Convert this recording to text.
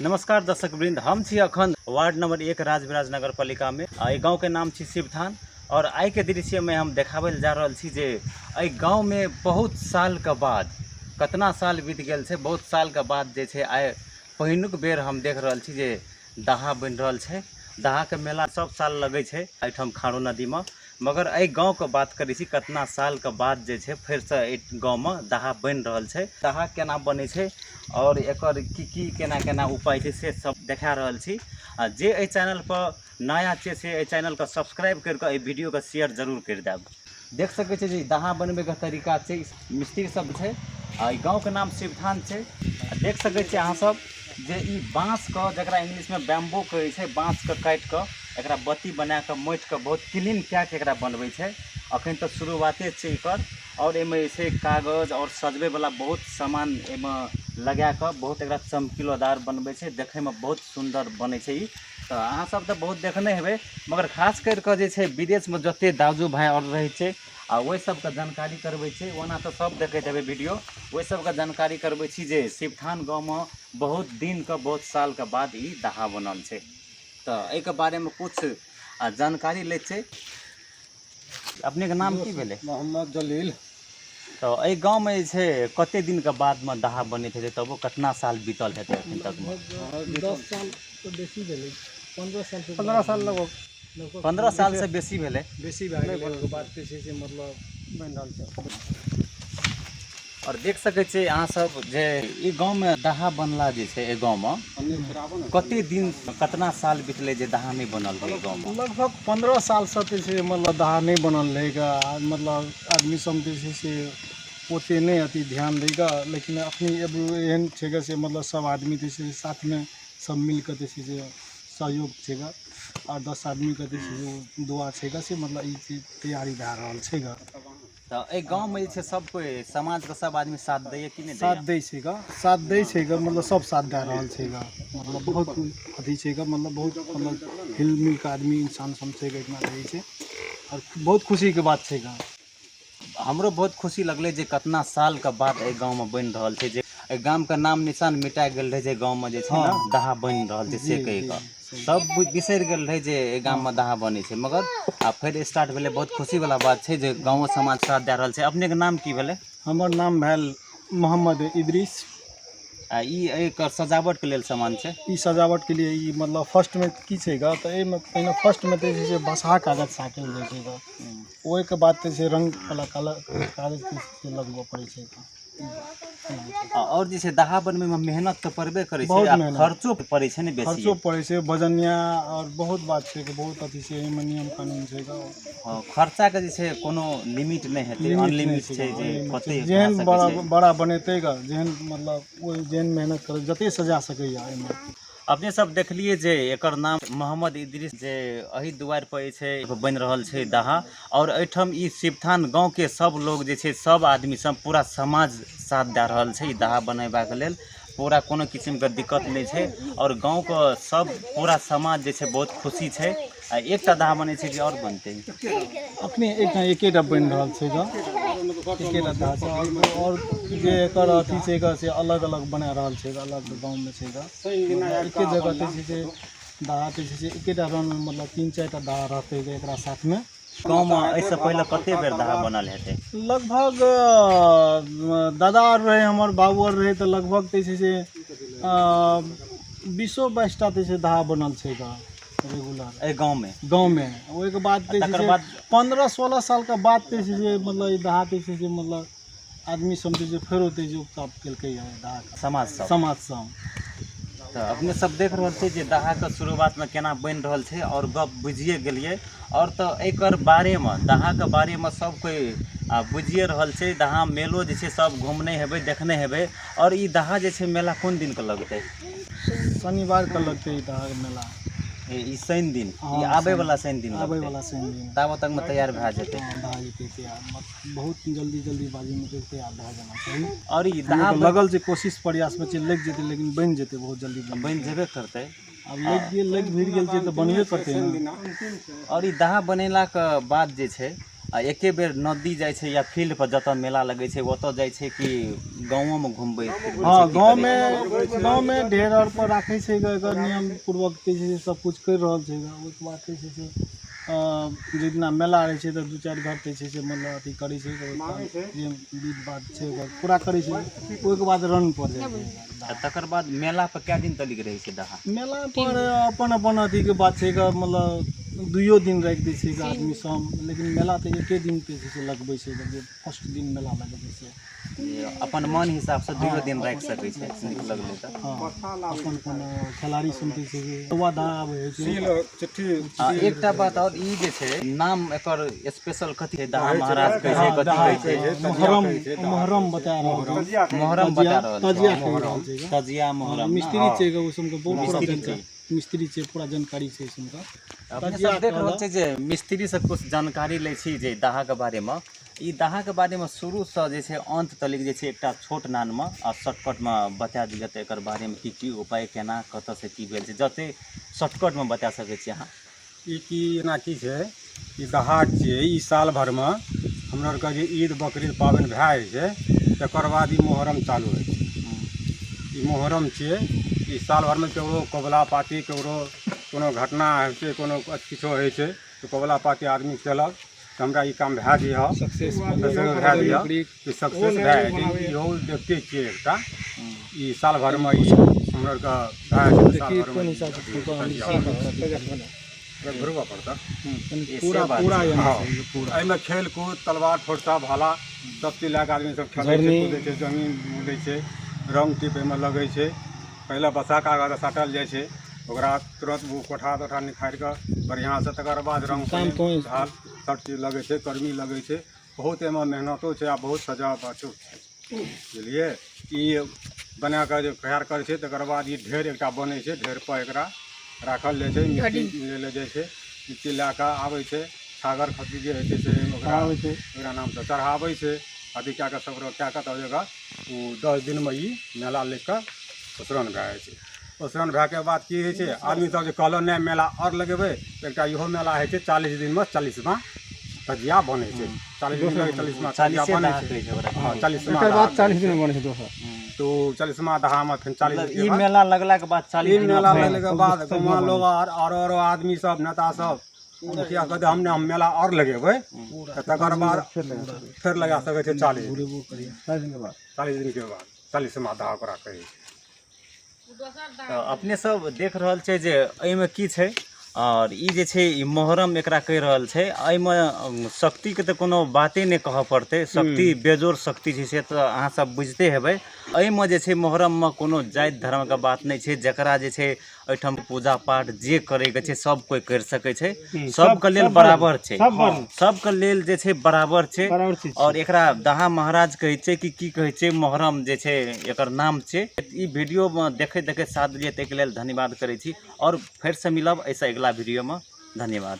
नमस्कार दर्शक वृंद, हम छी अखन वार्ड नंबर 1 राजविराज नगर पालिका में। एहि गांव के नाम छी शिवथान और आइ के दृश्य में हम देखाबै जा रहल छी जे एहि गांव में बहुत साल के बाद, कतना साल बीत गेल छै, बहुत साल के बाद जे छै आइ पहिलुक बेर हम देख रहल छी जे दाहा बनि रहल छै। दाहा के मेला सब साल लगै छै एहिठाम खारो नदी में, मगर एहि गांव के बात करै छी कतना साल के बाद जे छै फेर से एहि गांव में दाहा बनि रहल छै। दाहा केना बनै छै और एकर की की केना केना उपाय छै से सब देखा रहल छी। आ जे एहि चैनल पर नया छै से एहि चैनल के सब्सक्राइब करि कऽ एहि वीडियो के शेयर जरूर करि देब। देख सकै छियै जे दाहा बनबैके तरीका छै, मिस्त्री सब छै आ ई गाँवके नाम शिवथान छै। आ देख सकै छियै अहाँ सब जे ई बाँसके, जकरा इंग्लिशमे बैम्बो कहै छै, बाँसके काटि कऽ एकरा बत्ती बना कऽ माटिके बहुत क्लीन कए कऽ एकरा बनबै छै। अखन तऽ शुरुआते छै एकर। आओर एहिमे जे छै कागज आओर सजबैवला बहुत सामान एहिमे लगा कऽ बहुत एकरा चमकीलोदार बनबै छै, देखैमे बहुत सुन्दर बनै छै ई। तऽ अहाँ सब तऽ बहुत देखने हेबै, मगर खास करि कऽ जे छै विदेशमे जते दाजू भाइ आओर रहै छै आ ओहि सबके जानकारी करबै छै। ओना तऽ सब देखैत हेबै वीडियो, ओहि सबके जानकारी करबै छी जे शिवथान गाँवमे बहुत दिनके बहुत सालके बाद ई दाहा बनल छै। तऽ एहिके बारेमे किछु जानकारी लै छै। अपनेके नाम की भेलै? मोहम्मद जलील। तऽ एहि गाँवमे जे छै कते दिनके बादमे दाहा बनैत हेतै, तबो कतना साल बीतल हेतै एखन तकमे? 10 साल तऽ बेसी भेलै, 15 साल, 15 साल लगभग। 15 सालसँ बेसी भेलै, बेसी भए गेलै। ओकर बाद जे छै से मतलब बनि रहल छै। आओर देख सकै छियै अहाँ सब जे ई गाँवमे दाहा बनला जे छै, एहि गाँवमे कते दिन कतना साल बितलै जे दाहा नहि बनल रहै गाँवमे? लगभग 15 सालसँ जे छै मतलब दाहा नहि बनल रहै ग, मतलब आदमी सब जे छै से ओते नहि अथी ध्यान दै ग, लेकिन अखनी एगो एहन छै ग से मतलब सब आदमी जे छै साथमे सब मिलके जे छै से सहयोग छै ग, आओर 10 आदमीके जे छै से दुआ छै ग से मतलब ई चीज तैयारी भए रहल छै ग। तऽ एहि गाँवमे जे छै सब कोइ समाजके सब आदमी साथ दैए कि नहि? साथ दै छै ग, साथ दै छै ग, मतलब सब साथ दए रहल छै ग, मतलब बहुत अथी छै ग, मतलब बहुत मतलब हिल मिल कऽ आदमी इंसान सब छै ग, एहिठिना रहै छै आओर बहुत खुशीके बात छै ग। हमरो बहुत खुशी लगलै जे कतना सालके बाद एहि गाँवमे बनि रहल छै, जे एहि गामके नाम निशान मिटा गेल रहै जे गाँवमे जे छै ने दाहा बनि रहल छै से कहि कऽ सब बिसरि गेल रहै जे एहि गाममे दाहा बनै छै, मगर आब फेर स्टार्ट भेलै। बहुत खुशीवला बात छै जे गाँवो समाज साथ दए रहल छै। अपनेके नाम की भेलै? हमर नाम भेल मोहम्मद इद्रिस। आ ई एकर सजावटके लेल सामान छै? ई सजावटके लिए ई मतलब फर्स्टमे की छै ग, तऽ एहिमे पहिने फर्स्टमे तऽ जे छै से बसहा कागज साटल जाइ छै ग, ओहिके बाद तऽ छै रङ्गवला कागज से लगबऽ पड़ै छै ग। आओर जे छै दाहा बनबैमे मेहनत तऽ पड़बे करै छै, बहुत आ मेहनत। खर्चो पड़ै छै ने बेसी? खर्चो पड़ै छै, वजनिया आओर बहुत बात छै, बहुत अथी छै, एहिमे नियम कानून छै ग। हँ, खर्चाके जे छै कोनो लिमिट नहि हेतै, अनलिमिट छै जे कते भए जेहन सकै बड़ा छै। बड़ा बनेतै ग, जेहन मतलब ओहि जेहन मेहनत करै जते सजा सकैए एहिमे। अपने सब देखलिए जे एकर नाम मोहम्मद इद्रिस, जे एहि दुआरि पर जे छै बनि रहल छै दाहा। और एहिठाम ई शिवथान गाँवके सब लोग जे छै सब आदमी सब पूरा समाज साथ दए रहल छै ई दाहा बनेबाक लेल, पूरा कोनो किसिमके दिक्कत नहि छै और गाँवके सब पूरा समाज जे छै बहुत खुशी छै। आ एकटा दाहा बनै छै कि आओर बनतै? अखनी एकटा एकेटा बनि रहल छै ग, एकेटा दाहा छै। आओर जे एकर अथी छै ग से अलग अलग बना रहल छै ग, अलग गाँवमे छै ग। एके जगह जे छै से दाहा जे छै से एकेटा रंग मतलब 3-4 टा दाहा रहतै ग एकरा साथमे। गाँवमे एहिसँ पहिले कते बेर दाहा बनल हेतै? लगभग दादा आर रहै, हमर बाबू आर रहै, तऽ लगभग जे छै से 20-22 टा जे छै दाहा बनल छै ग रेगुलर एहि गाँवमे। गाँवमे। ओहिके बाद जे छै तकर से बाद 15-16 सालके बाद जे छै से मतलब ई दाहा जे छै से मतलब आदमी सब जे छै फेर ओतै जे उपताप केलकै हँ दाहाके समाज सब, समाज सब। तऽ अपने सब देख रहल छियै जे दाहाके शुरुआतमे केना बनि रहल छै और गप बुझिए गेलियै। और तऽ एकर बारेमे दाहाके बारेमे सब कोइ बुझिए रहल छै। दाहा मेलो जे छै सब घुमने हेबै, देखने हेबै। और ई दाहा जे छै मेला कोन दिनके लगतै? शनिवारके लगतै ई दाहा मेला। ई शनि दिन, ई हँ, आबैवला शनि दिन आबै लगतै। वाला शनि दिन। ताबत तकमे तैयार भए जेतै? हँ, भए जेतै तैयार, बहुत जल्दी जल्दीबाजीमे तऽ तैयार भए जाना चाही। और ई दाहा हमरो लगल छै कोशिश प्रयासमे छै, लागि जेतै, लेकिन बनि जेतै बहुत जल्दी बनि जेबे करतै। आब लागि गेल, लागि भिड़ गेल छै तऽ बनबे करतै ने। और ई दाहा बनेलाके बाद जे छै आ एके बेर नदी जाइ छै या फील्ड पर जतऽ मेला लगै छै ओतऽ जाइ छै कि गाँवोमे घुमबै फिरबै हँ, छै, की गाँवमे करै छै? गाँवमे ढेर आर पर राखै छै ग, एकर नियम पूर्वक जे छै से सब कुछ करि रहल छै ग। ओहिके बाद जे छै से जाहि दिना मेला रहै छै तऽ दू चारि घर जे छै से मतलब अथी करै छै, जे विध बाध छै ओकर पूरा करै छै। ओहिके बाद रन पर जाइ छै। आ तकर बाद मेला पर कए दिन तलिक रहै छै दाहा? मेला पर अपन अपन अथीके बात छै ग, मतलब दुइयो दिन राखि दै छै ग आदमी सब, लेकिन मेला तऽ एके दिन जे छै से लगबै छै ग, जे फर्स्ट दिन मेला लगबै छै। जे अपन मन हिसाबसँ दुइयो दिन राखि सकै छै, नीक लगलै तऽ। हँ, अपन अपन खेलाड़ी सुनते छै कि सुबह दाहा आबै छै। आ एकटा बात आओर, ई जे छै नाम एकर स्पेशल कथी छै? दाहा महाराज कहै छै, कथी कहै छै? मोहर्रम, मोहर्रम बता रहल छै। मोहर्रम बता रहल छै। तजिया कहि रहल छै ग। तजिया मोहर्रम ना? मिस्त्री छै ग, ओ सबके बहुत पूरा मिस्त्री जानकारी, मिस्त्री छै, पूरा जानकारी छै सबके। अपने सब देख रहल छै जे मिस्त्री से कुछ जानकारी लै छी जे दाहाके बारेमे। ई दाहाके बारेमे शुरूसँ जे छै अन्त तलिक जे छै एकटा छोट नानमे आ शॉर्टकटमे बता दिअ तऽ एकर बारेमे की की उपाय केना कतऽसँ की भेल छै, जते शॉर्टकटमे बता सकै छी अहाँ। ई की एना की छै, ई दहा छियै। ई साल भरिमे हमरा आरके जे ईद बकरीद पाबनि भए जाइ छै, तकर बाद ई मोहर्रम चालू होइ छै। ई मोहर्रम छियै। ई साल भरिमे केकरो कबुला पाती, केकरो कोनो घटना होइ छै, कोनो किछो होइ छै तऽ कबुला पाती आदमी केलक तऽ हमरा ई काम भए जइहऽ, सक्सेस सक्सेस भए जइहऽ, ई सक्सेस भए जाइ छै। इहो देखते छियै एकटा ई साल भरिमे ई हमरा आरके भए जाइ छै। साल देखिए भरिमे कोन ई हिसाब से घुरबऽ पड़तै। ई से पूरा बात पूरा छै। यहाँ हँ। छै पूरा। एहिमे खेल कूद, तलवार, फुर्सा, भाला सब चीज लए कऽ आदमी सब खेलै छै, झरनी। कूदै छै, जमीन मुदै छै, रंग टीप एहिमे लगै छै। पहिले बसा कागज साटल जाइ छै, ओकरा तुरंत ओ कोठा तोठा निखारि कऽ बढ़िआँसँ, तकर बाद रंग काम तो ढाल सब चीज लगै छै, कर्मी लगै छै। बहुत एहिमे मेहनतो छै आ बहुत सजावटो छै, बुझलियै। ई बना कऽ जे तैयार करै छै, तकर बाद ई ढेर एकटा बनै छै। ढेर पर एकरा राखल जाइ छै, मिट्टी लेल जाइ छै, मिट्टी लए कऽ आबै छै। छागर खस्सी जे होइ छै से ओकरा चढ़ाबै छै। ओकरा नामसँ चढ़ाबै छै। अथी कए कऽ सब कए कऽ तब जगह ओ 10 दिनमे ई मेला लग कऽ उसरन भए जाइ छै। उसरन भएके बाद की होइ छै, आदमी सब जे कहलक नहि मेला आओर लगेबै तऽ एकटा इहो मेला होइ छै। 40 दिनमे 40मा तजिया बनै छै। 40 दिनमे 40मा तजिया चालीसे बनै दाहा छै। कहै छै ओकरा। हँ, 40मा एकर दाहा बाद कहै 40 छै। दिन बनै छै दोसर। तो 40मा दहामे फेर 40 मतलब दिनके ई बाद मेला लगलाके बाद 40 ई दिन मेला फेर लगलाके बाद गाँव लोग आर आरो आरो आदमी सब नेता सब मुखिया कहतै हम ने हम मेला आओर लगेबै तऽ तकर बाद फेर लगा सकै छै 40 दिन। घुरेबो करिए 40 दिनके बाद 40मा दहा ओकरा कहै छै। तऽ अपने सब देख रहल छै जे एहिमे की छै, आओर ई जे छै ई मोहर्रम एकरा कहि रहल छै। एहिमे शक्तिके तऽ कोनो बाते नहि कहऽ पड़तै, शक्ति बेजोड़ शक्ति छै से तऽ अहाँ सब बुझिते हेबै। एहिमे जे छै मोहर्रममे कोनो जाति धर्मके बात नहि छै। जकरा जे छै एहिठाम पूजा पाठ जे करैके छै सब कोइ करि सकै छै, सबके लेल बराबर छै, सबके लेल जे छै बराबर छै। आओर एकरा दाहा महाराज कहै छै कि की कहै छै, मोहर्रम जे छै एकर नाम छै। ई वीडियोमे देखैत देखैत साथ देलियै ताहिके लेल धन्यवाद करै छी, आओर फेरसँ मिलब एहिसँ अगिला वीडियोमे। धन्यवाद।